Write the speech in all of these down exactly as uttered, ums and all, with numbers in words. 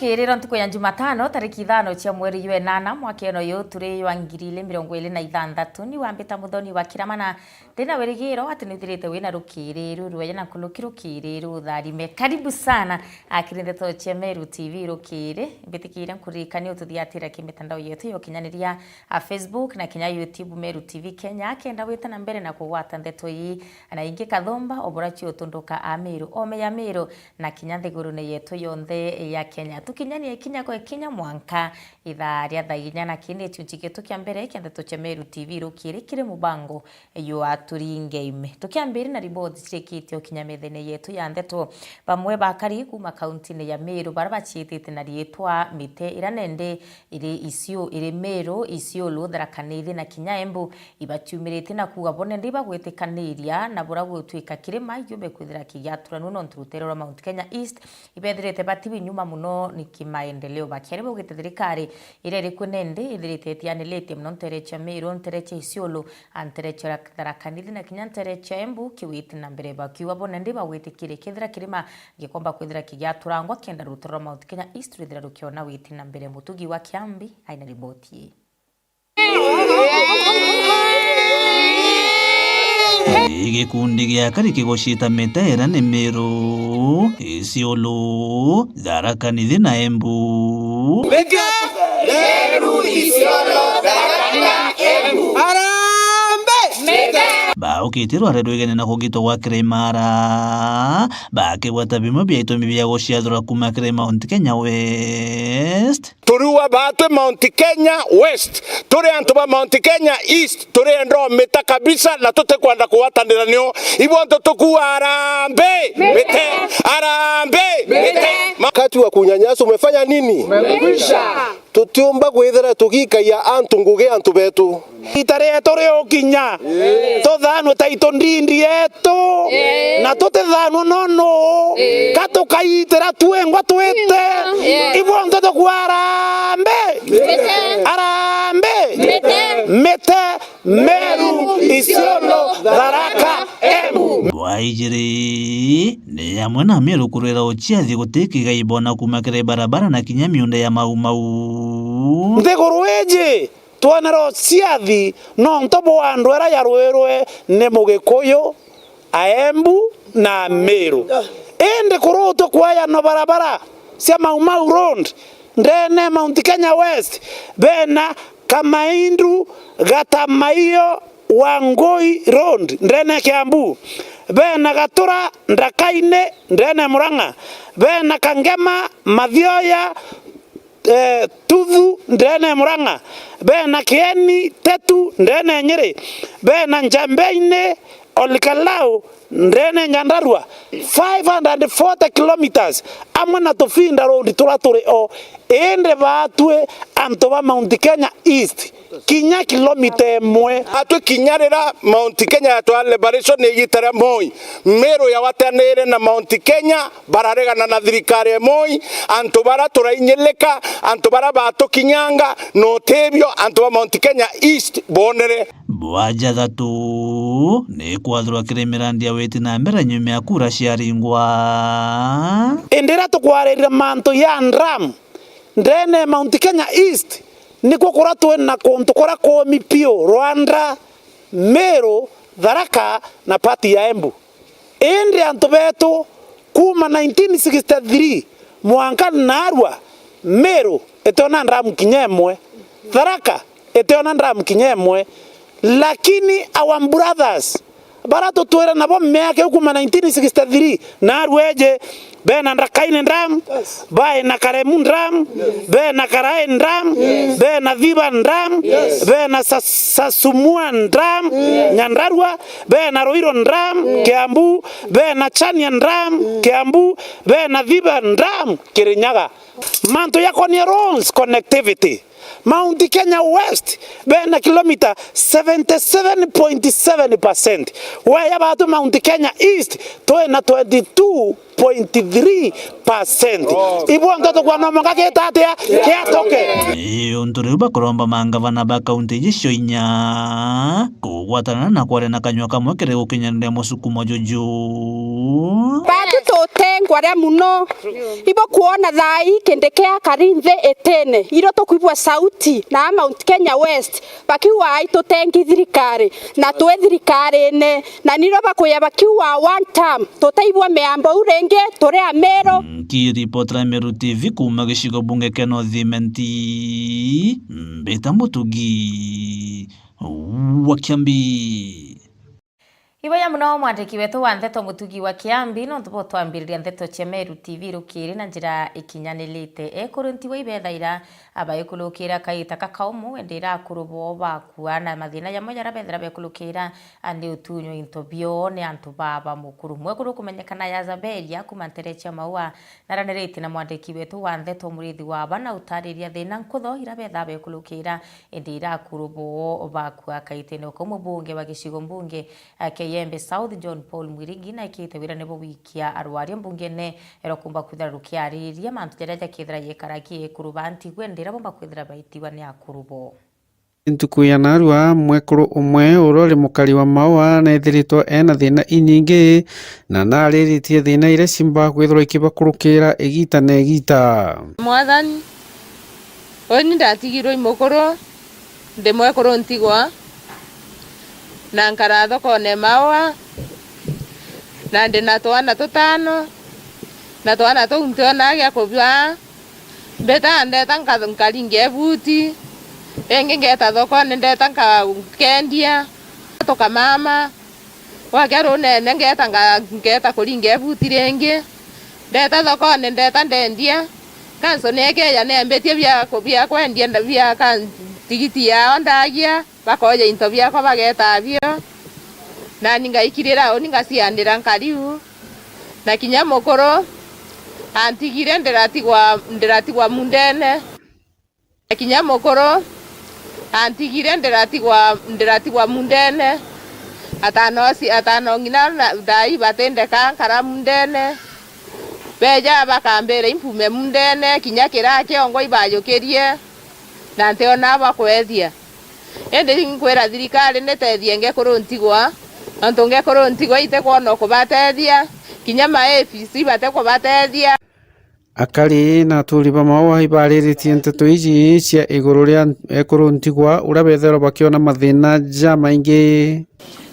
Iriro ntuku ya Jumatano, tariki ithano cia mweri jwa enana, mwaka eno yu turi jwa ngiri ili mirongo ili na ithanthatu, ni wambita Muthoni wa Kirama na ndina wirigiro ati ni uthirite wina rukiri rurweja na nkuruki rukiri rutharime. Karibu sana, a, kiri Ndeto cia Meru T V rukiri. Mbitikire nkuririkanie ututhiatira ki mitandao yetu ya ukinyaniria, a, Facebook na kinya YouTube Meru T V Kenya, kenda wita na mbere na kugwata ndeto ii na ingi kathumba, o bura ciutunduka a Meru, ome ya Meru, na kinya nthigurune yetu yonthe ya Kenya. Tukinyanie kinya kwa kinya mwanka ithaa ria thaa inya, na kii ni gicunci gitu kia mbere kia Ndeto cia Meru T V rukiri kiri mubango jwa Turinge Ime. Tukiambiri na riboti cirikitie ukinya methene yetu ya ndeto, bamwe bakari kuma kauntine ya Meru baria baciitite na riitwa mite iria nende iri Isio-, iri Meru, Isiolo, Tharaka Nithi na kinya Embu, ibaciumiritie na kuuga bo nende ibagwitikaniria na buria gutwika kirima giumbe kwithira kigiaturanua, nontu rutere rwa Mount Kenya East ibethirite batibi nyuma muno ni kimaendeleo. Bakiaria baugite thirikari iria iri kuo nende ithirite itianiritie muno ntere cia Meru, ntere cia Isiolo, a, ntere cia Tharaka Nithi na kinya ntere cia Embu, kiwiti na mbere, bakiuga bo nende ibagwitikiria kethira kirima gikomba kwithira kigiaturangwa kenda rutere rwa Mount Kenya East rwithira rukiona witi na mbere. Mutugi wa Kiambi aina riboti ii. Gikundi gia akari kigocita mite iria ni Meru, Isiolo, Tharaka Nithi na Embu. Meru, Isiolo, Tharaka, Embu. Harambee! Baukitirwe ari rwigene na kugitwa gwa Kirima ara, bakigweta bimwe bia itumi bia guciathura kuma kiri Mount Kenya West. Turiuga batwi Mount Kenya West, turi antu ba Mount Kenya East, turienda umita kabisa na tutikwenda kugwatanira nio. Ibonthe tukuuga harambee, mite, harambee, mite. Ma- Wakati wa kunyanyaswa umefanya nini? Umekwisha. Tutiumba kwithira tugikagia antu ngugi antu betu. Ita rietu riukinya, tuthanwe taito ndindi yetu, na tutithanwe nonu, ka tukaitira twengwa twite. Ibonthe tukuuga harambee, harambee, mite, Meru, Isiolo, Tharaka, Embu. Bwaijiri ni amwe na Meru kurwira uciathi guti kigai bona kuma kiri barabara na kinya miunda ya Mau Mau. Nthiguru iji twonere uciathi nontu bwa ndwera yarwirwe ni Mugikuyu, Aembu na Meru. Indi kurutwe kwayano barabara cia Mau Mau Road ndene Mount Kenya West, bena Kamaindu, Gatamaio, Wangui Road ndene Kiambu, bena Gatura Ndakaini ndene Murang'a, bena Kangema, Mathioya, eh, Tuthu ndene Murang'a, bena Kieni Tetu ndene Nyeri, bena Njambeini Olkalau ndene Nyandarua, five hundred and forty kilometers, amwe na Tufinda Road turia turi o, indi batwi antu ba Mount Kenya East kinya kilomita imwe. Atwi kinya rira Mount Kenya yatwaa liberation igita ria Moi, Meru yagwatanire na Mount Kenya, bararegana na thirikari ya Moi, antu bara turainyilika, antu bara batukinyanga, na utibio antu ba Mount Kenya East bonere. Bwa jathatu ni kwathurwa kiri mirandi ya witi na mbere nyuma ya kura ciaringwa. Indi riria tukwariria mantu ya dam, ndene Mount Kenya East, nikuo kuria twi na kuntu kuria kumi piu, Rwanda, Meru, Tharaka na part ya Embu. Indi antu betu kuuma nineteen sixty-three mwanka naarua, Meru itiona dam kinya imwe, Tharaka itiona dam kinya imwe, lakini our brothers bara tutwire nabo miaka iu kuuma nineteen sixty-three naarua iji, bena Ndakaini dam, bena Karemu dam, bena Karae dam, bena Thiba dam, bena Sa-, Sasumua dam, Nyandarua, bena Ruiru dam, Kiambu, bena Chania dam, Kiambu, bena Thiba dam, Kirinyaga. Mantu jakonie roads connectivity, Mount Kenya West bena kilomita seventy seven point seven percent. Weya batu Mount Kenya East twina twenty two point three percent. Ibonthe tukwona mwanka gita atia kiatoke. Ii, untu riu bakuromba mangavana ba kaunti icio inya kugwatana na kwaria na kanyua kamwe kiri gukinyaniria musukumo juju. Batu tu-, Tengwa ria muno. Ibo kwona thaa ii kindi kia kari nthi itine. Iro tukwigua sauti na Mount Kenya West bakiuga, "Ai, tutengi thirikari, na twi thirikarine." Na niro bakuya bakiuga, "One term, tutaigua miambo u ringi, turi Ameru." Nkiripotera Meru T V kuuma gicigo bunge kia North Imenti, mbita Mutugi wa Kiambi. Iboya muno mwandiki wetu wa nteto Mutugi wa Kiambi, nontu bwa utwambiriria nteto cia Meru T V rukiri na njira ikinyanirite. Ekuru ntigwa ibethaira abaikulukira kaita kakaumu, indi ira akuru bo bakua na mathina jamwe jaria bethira bekulukira, andi utunywa into bio ni antu baba mukuru. Mwekuru kumenyekana ya Zaberia kuma ntere cia Maua, naraniritie na mwandiki wetu wa nteto Murithi wa Bana utariria thina nkutho ira betha bekulukira, indi ira akuru bo bakua kaitene. Uko mubunge wa gicigo mbunge a Keyembe South, John Paul Mwirigi, naikite wira nibo gwikia arwaria mbungene, ero kumba kwithira rukiariria mantu jaria jakithira yekara ki ekuru ba ntigwe ndira bomba kwithira baitiwa ni akuru bo. Ntuku ya narua, mwekuru umwe uria uri mukari wa Maua neethiritwe ena thina inyingi, na nariritie thina iria cimba kwithirwa ikibakurukira igita na igita. Mwathani, uni ndatigirwe i mukuru, ndi mwekuru ntigwa, na nkara thokone Maua, na ndi na twana tutano, na twana tuu ntionaa gia kubua. Mbita ndeta nka-, nkaringia ibuti, ringi ngeeta thokone ndeta nka-, nkendia, tukamama. Gwakia runene ngeeta nga-, ngeeta kuringia ibuti ringi, ndeta thokone ndeta ndendia, kanso nekeja nembitie bia ku-, bia kwendia nda-, bia ka-, ntigiti yao ndagia, bakoja into biakwa bageeta bio, nani ngaikirira uni ngaciandira nkari u, na kinya mukuru antigire ndiratigwa, ndiratigwa mundene. Na kinya mukuru antigire ndiratigwa, ndiratigwa mundene. Atano aci-, atano ng'ina na thaa ii batindeka nkara mundene. Beja bakambira impume mundene, kinya kiraa kiongwa ibajukirie, na ntiona bwa kwethia. Indi nkwira thirikari nitethie ngekuru ntigwa, nontu ngekuru ntigwa itikwona ukubatethia, kinya ma A P C batikubatethia. Akari na aturi ba Maua ibariritie nteto iji cia iguru ria ekuru ntigwa uria bethairwa bakiona mathina jamaingi.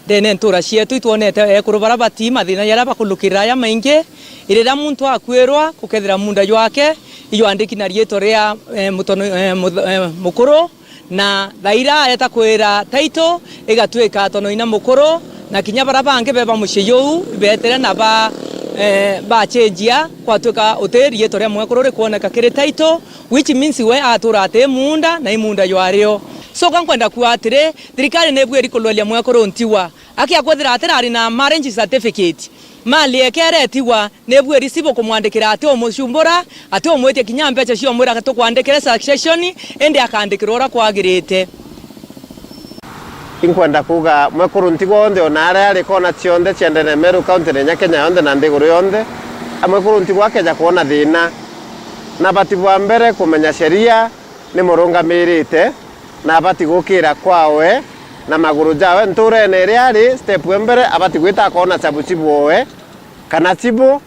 Ndene ntura cietu itwonete ekuru baria bati mathina jaria bakulukirira jamaingi, riria muntu akuirwa, gukethira munda jwake ijwandiki na riitwa ria, eh, mutono-, eh, mutho-, eh, mukuru, na thaira aeta kwira title igatwika tono ina mukuru, na kinya baria bangi beba mucii juu ibetere na ba, eh, bacenjia, kwatwika uti riitwa ria mwekuru rikwoneka kiri title, which means we atura ati munda na i munda jwario. So ka nkwenda kuuga atiri, thirikari nibwiri kulweria mwekuru ntigwa. Akia kwithira atirari na marriage certificate, mali ekere etigwa, nibwiri cibũ kumwandikira ati umucumbura, ati umwitie kinya mbeca cia umwira tukwandikire succession, indi akandikirwa uria kwagirite. Inkwenda kuuga mwekuru ntigwa onthe ona aria ari kona cionthe cia ndene Meru County na inya Kenya yonthe na nthiguru yonthe, a mwekuru ntigwa akeja kwona thina, na abati bwa mbere kumenya sheria ni murungamirite, na abati gukira kwawe na maguru jawe nturene iria ari. Step ya mbere abati gwita akona cabu cibu owe kana cibu,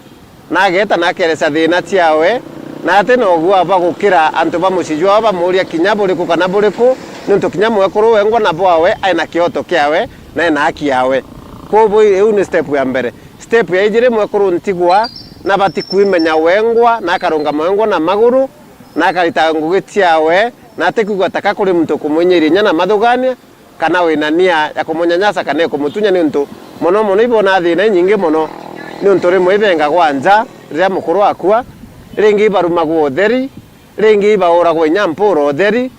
na ageeta na akereca thina ciawe, na ati na ugua bwa gukira antu ba mucii jwao bamuuria kinya buriku kana buriku, niuntu kinya mwekuru wengwa na bwawe ai na kioto kiawe na ena haki yawe. Kwoguo iu ni step ya mbere. Step ya ijiri, mwekuru ntigwa na abati kwimenya wengwa na akarungama wengwa na maguru, na akarita ngugi ciawe, na atikwigua taka kuri muntu ukumwinyiria inya na mathugania, kana wina nia ya kumunyanyasa kana ikumutunya, niuntu mono mono ibonaa thina inyingi mono, niuntu rimwe ibengagwa nja riria mukuru akua, ringi ibarumagwa utheri, ringi ibauragwa inya mpura utheri.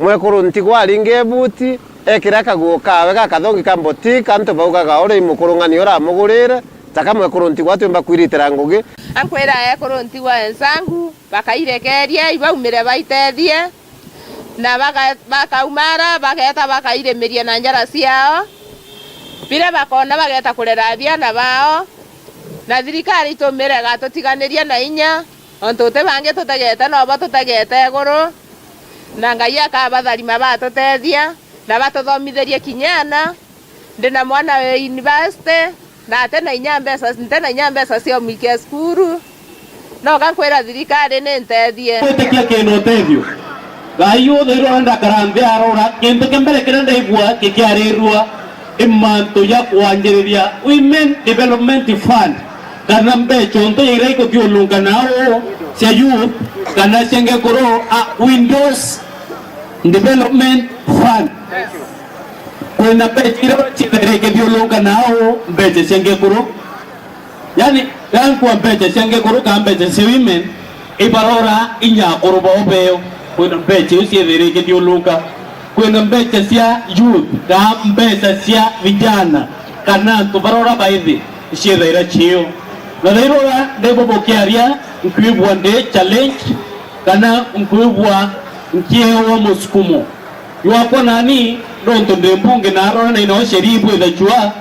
Mwekuru ntigwa aringe ibuti, ekira kaguo kawe gakathongi ka boutique, antu baugaga uria i mukuru ng'ani uramugurire, taka mwekuru ntigwa atiumba kwiritira ngugi. Ankwira ekuru ntigwa enzangu, bakairekeria, ibaumire baitethie, na baka-, bakaumara, bageeta bakairimiria na njara ciao, biria bakona bageeta kurera abiana bao, na thirikari itumire igatutiganiria na inya, ontu uti bangi tutegete, nobo tutegete iguru, na Ngai akabatharima batutethia, na batuthomithirie kinya ana. Ndi na mwana wi university, Na ate na inya mbeca, nte na inya mbeca cia umwikia cukuru. Noka nkwira thirikari ni ntethie. Gwitikia kina utethio. Ngai uthairwa ndakara nthi arora, kintu kia mbere kiria ndaigua gikiarirua i mantu ja kwanjiriria Women Development Fund, kana mbeca untu ya iria ikuthiurunka nau cia youth, kana cia ngekuru, a Widows Development Fund. Kwina mbeca iria ciethaira ikithiurunka nau mbeca cia ngekuru. Yani, gankua mbeca cia ngekuru ka mbeca cia women, ibarora inya akuru bao beo. Kwina mbeca iu ciethaira ikithiurunka. Kwina mbeca cia youth, ka mbeca cia vijana, kana antu barora baithi, ciethaira cio. Na thairora ndibo bukiaria, nkwigua ndi challenge, kana nkwigua nkiewa musukumo. Jwakwa nani, nontu ndi mbunge na arora na ino sheria ibwithachua,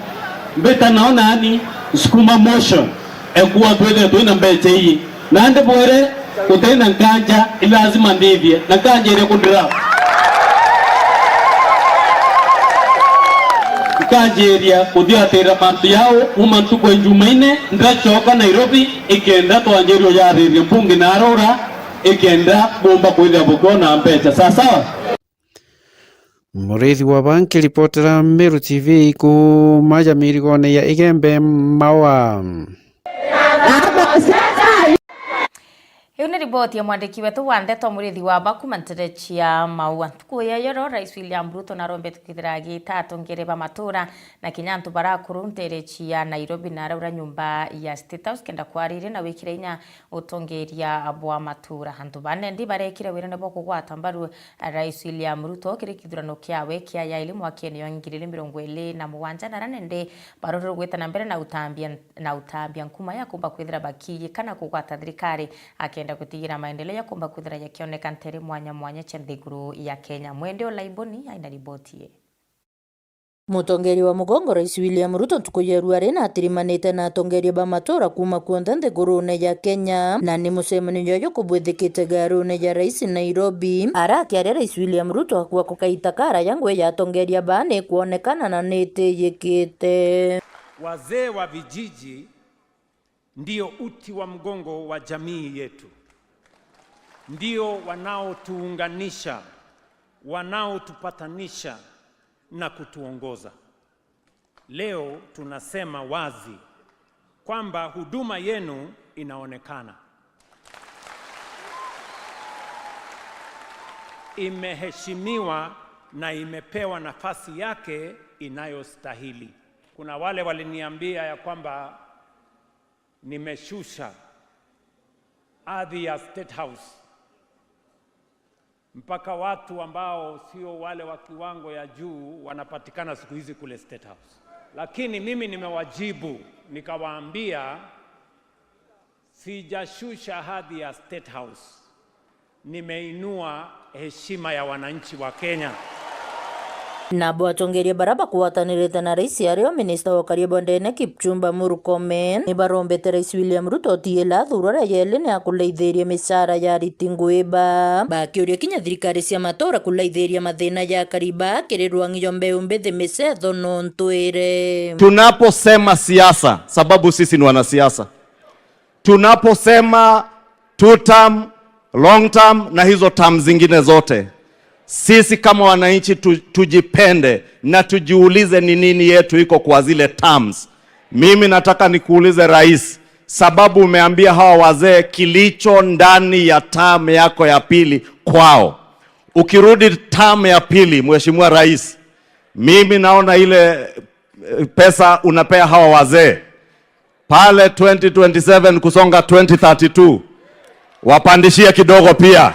mbita nao nani, sukuma motion, ekua twithire twina mbeca ii. Nandi bwire, gutina nkanja, i lazima ndithie, na nkanja iria kundira. Nkanjiria kuthiatira mantu yao, kuma ntuku ya Jumaine, ndachoka Nairobi, ikenda twanjiria ujariria mbunge na arora, ikenda bumba kwithira bukiona mbeca. Sawa sawa? Murithi wa ba nkiripotera Meru T V kuuma ja mirigone ya Igembe Maua. Iu ni riboti ya mwandiki wetu wa ndeto Murithi wa ba kuuma ntere cia Maua. Ntuku ya yoro, Rais William Ruto narombete kwithira agita atongeria ba matura na kinya antu barakuru ntere cia Nairobi na araura nyumba ya State House kenda kwariria na wikira inya utongeria bwa matura. Antu bane ndi barekire wirane bwa kugwata mbaru Rais William Ruto kiri kithurano kiawe kia yaili mwakene wa ngiri igiri mirongo iri na mugwanja, na ara nende barorere gwita na mbere na utambia, na utambia nkuma ya kumba kwithira bakiyika na kugwata thirikari, akenda gutigira maendeleo ya kumba kwithira yakioneka ntere mwanya mwanya cia nthiguru ya Kenya. Mwende Olaiboni aina riboti ye. Mutongeria wa mugongo Rais William Ruto ntuku ya ruari na atirimanite na atongeria ba matura kuuma kuonthe nthigurune ya Kenya, na ni mucemanio jwa jukubwithikite garune ya Rais Nairobi. Ara akiaria Rais William Ruto akua kukaita kara ya ngui ya atongeria ba ni kuonekana na ni itiyikite. Wazee wa vijiji ndio uti wa mgongo wa jamii yetu, ndio wanaotuunganisha, wanaotupatanisha na kutuongoza. Leo tunasema wazi kwamba huduma yenu inaonekana, imeheshimiwa na imepewa nafasi yake inayostahili. Kuna wale waliniambia ya kwamba nimeshusha hadhi ya State House, mpaka watu ambao sio wale wa kiwango ya juu wanapatikana siku hizi kule State House. Lakini mimi nimewajibu, nikawaambia, sijashusha hadhi ya State House. Nimeinua heshima ya wananchi wa Kenya. Nabo atongeria bara bakwatanirite na rais ario minista wa ukaria bwa ndene Kipchumba Murkomen ni barombete Rais William Ruto utiila thurura yeli ni akulaithiria micara ya ariti ngui ba, bakiuria kinya thirikari cia matura kulaithiria mathina ya akari ba kiri rwang'i jwa mbeu mbithi micetho nontu iri. Tunaposema siasa, sababu sisi ni wanasiasa, tunaposema two term, long term na hizo term zingine zote, sisi kama wananchi tu, tujipende na tujiulize ni nini yetu iko kwa zile terms. Mimi nataka nikuulize rais, sababu umeambia hawa wazee kilicho ndani ya term yako ya pili kwao. Ukirudi term ya pili, Mheshimiwa Rais, mimi naona ile, eh, pesa unapea hawa wazee pale twenty twenty-seven kusonga twenty thirty-two, wapandishie kidogo pia.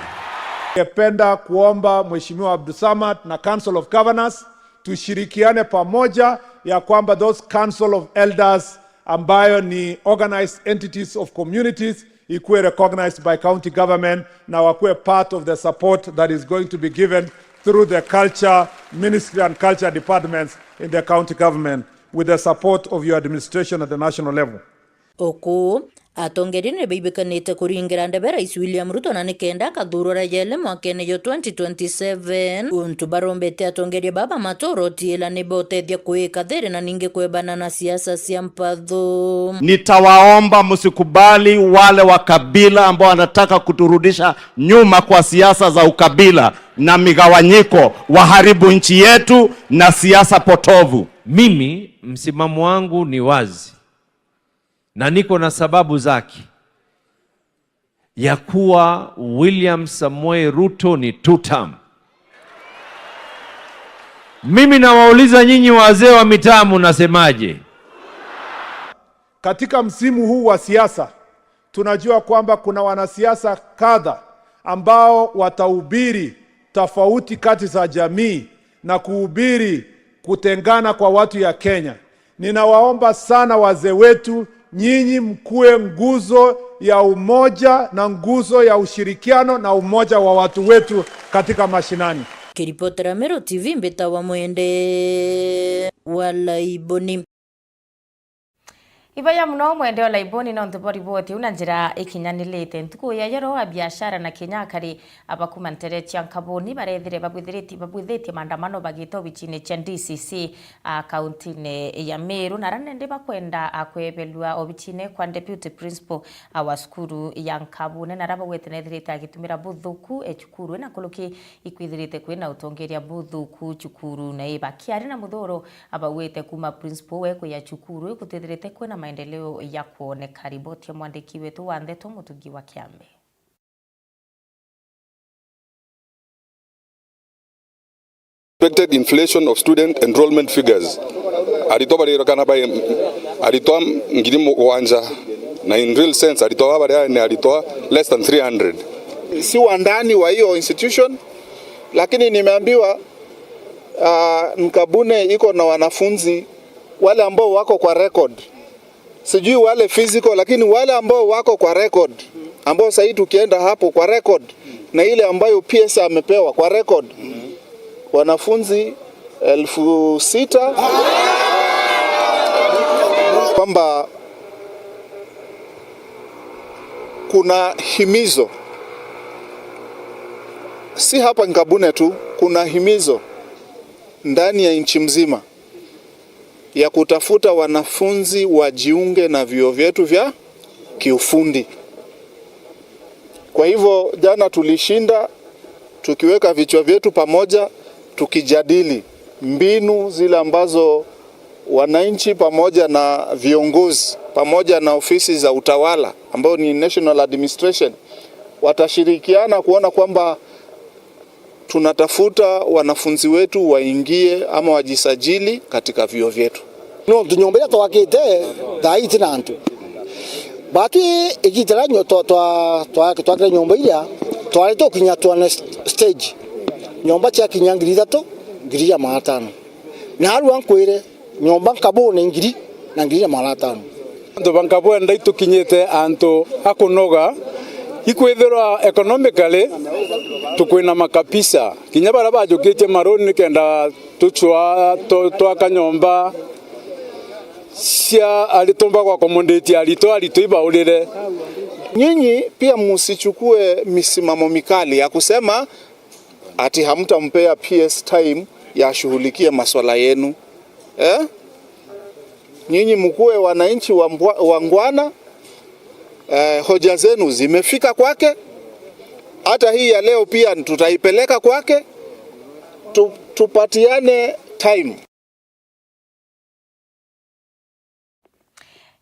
Ningependa kuomba Mheshimiwa Abdulsamad na Council of Governors tushirikiane pamoja ya kwamba those Council of Elders ambayo ni organized entities of communities ikuwe recognized by county government na wakuwe part of the support that is going to be given through the culture ministry and culture departments in the county government with the support of your administration at the national level. Uku Atongeria ni baibikanite kuringira ndebe Rais William Ruto na nikenda akathurwa rayele mwakene jwa twenty twenty-seven. Untu barombete atongeria baba maturo tiila ni botethia kuika thiri na ningi kwebana na siasa cia mpathu. Nitawaomba msikubali wale wa kabila ambao wanataka kuturudisha nyuma kwa siasa za ukabila na migawanyiko, waharibu nchi yetu na siasa potovu. Mimi msimamo wangu ni wazi. Na niko na sababu zake ya kuwa William Samoei Ruto ni two term. Mimi nawauliza nyinyi wazee wa mitaa, mnasemaje? Katika msimu huu wa siasa, tunajua kwamba kuna wanasiasa kadha ambao watahubiri tofauti kati za jamii na kuhubiri kutengana kwa watu ya Kenya. Ninawaomba sana wazee wetu, nyinyi mkuwe nguzo ya umoja na nguzo ya ushirikiano na umoja wa watu wetu katika mashinani. Kiripotera Meru T V, mbitawa Mwende wa Laiboni. Iboya muno Mwende o Laiboni nontu bwa riboti iu na njira ikinyanirite. Ntuku ya yero, abiashara na kinya akari abakuma ntere cia Nkabuni barethire babwithiriti-, babwithitie maandamano bagita obichine cia D C C, a, kauntine ya Meru, na ara nende bakwenda, a, kwebelua obichine kwa deputy principal, a, wa cukuru ya Nkabuni, na ara baugite nethirite agitumira buthuku, e, cukuru ina nkuruki ikwithirite kwina utongeria buthuku cukuru na i bakiari na muthuro abauite kuma principal we kuya cukuru ikutithirite kwina maendeleo ya kwoneka. Riboti ya mwandiki wetu wa ndeto Mutugi wa Kiambi. Expected inflation of student enrollment figures. Aritwa baririkana bai aritwa ngiri mugwanja, na in real sense aritwa baba baria ni aritwa less than three hundred. Si wa ndani wa hiyo institution, lakini nimeambiwa, ah, Nkabune iko na wanafunzi wale ambao wako kwa record. Sijui wale physical, lakini wale ambao wako kwa record, ambao sahii tukienda hapo kwa record, na ile ambayo P S amepewa kwa record, wanafunzi elfu sita. Kwamba kuna himizo, si hapa Nkabune tu, kuna himizo ndani ya nchi mzima ya kutafuta wanafunzi wajiunge na vyuo vyetu vya kiufundi. Kwa hivyo, jana tulishinda tukiweka vichwa vyetu pamoja, tukijadili mbinu zile ambazo wananchi pamoja na viongozi, pamoja na ofisi za utawala, ambao ni National Administration, watashirikiana kuona kwamba tunatafuta wanafunzi wetu waingie ama wajisajili katika vyuo vyetu. Nontu nyomba iria twakite thaa ii iti na antu. Batwi igita riria nyo-, twa-, twa-, twa-, twakire nyomba iria, twari tukinya twane st-, stage. Nyomba ciakinya ngiri ithatu, ngiri ya magana atano. Na arua nkwire, nyomba Nkabune ngiri na ngiri na magana atano. Antu ba Nkabune itukinyite antu a kunoga, ikwithirwa economically tukwinama kabisa. Kinya baria bajukitie maruni nikenda tucwa tu-, twaka nyomba cia aritwa ba gwa accommodate aritwa, aritwa ibaurire. Nyinyi pia msichukue misimamo mikali ya kusema ati hamtampea P S time ya ashughulikie maswala yenu. Eh? Nyinyi mkuwe wananchi wa mbwa-, wangwana, eh, hoja zenu zimefika kwake. Hata hii ya leo pia tutaipeleka kwake. Tu-, tupatiane time.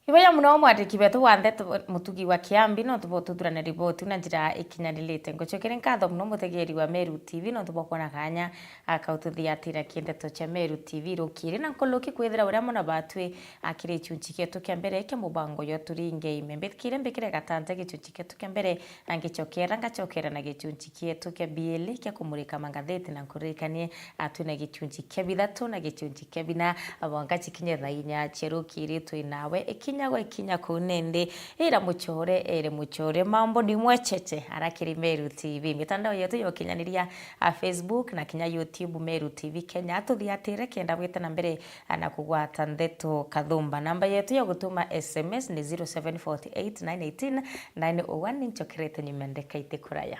Iboya muno mwandiki wetu wa ndeto Mutugi wa Kiambi, nontu bwa ututhurania riboti na njira ikinyanirite. Ngucokeria nkatho muno mutegeri wa Meru T V nontu bwa kwona kanya akaututhiatira kindeto cia Meru T V rukiri na nkuruki kwithira uria mona batwi akiri gichunchi gietu kia mbere kia mubango yo turinge ime. Mbithikire mbikire gatanja gichunchi gietu kia mbere, na ngicokera ngacokera na gichunchi gietu kia biiri kia kumurika mangathiti, na nkuririkanie atwi na gichunchi kia bithatu na gichunchi kia bina, mwanka cikinye thaa inya cia rukiri twi nawe. Ikinya Kinya gwe kinya kuu nindi, ira muchore, ere muchore, mambo ni mwecheche, ara kiri Meru T V. Mitandao yetu ya ukinyaniria, a, Facebook na kinya YouTube, Meru T V Kenya. Tuthiatire kenda bwite na mbere, a, na kugwata ndeto kathumba. Namba yetu ya gutuma S M S ni zero seven forty eight nine eighteen nine oh one. Ninchokerete nyuma ndeka itikuraya.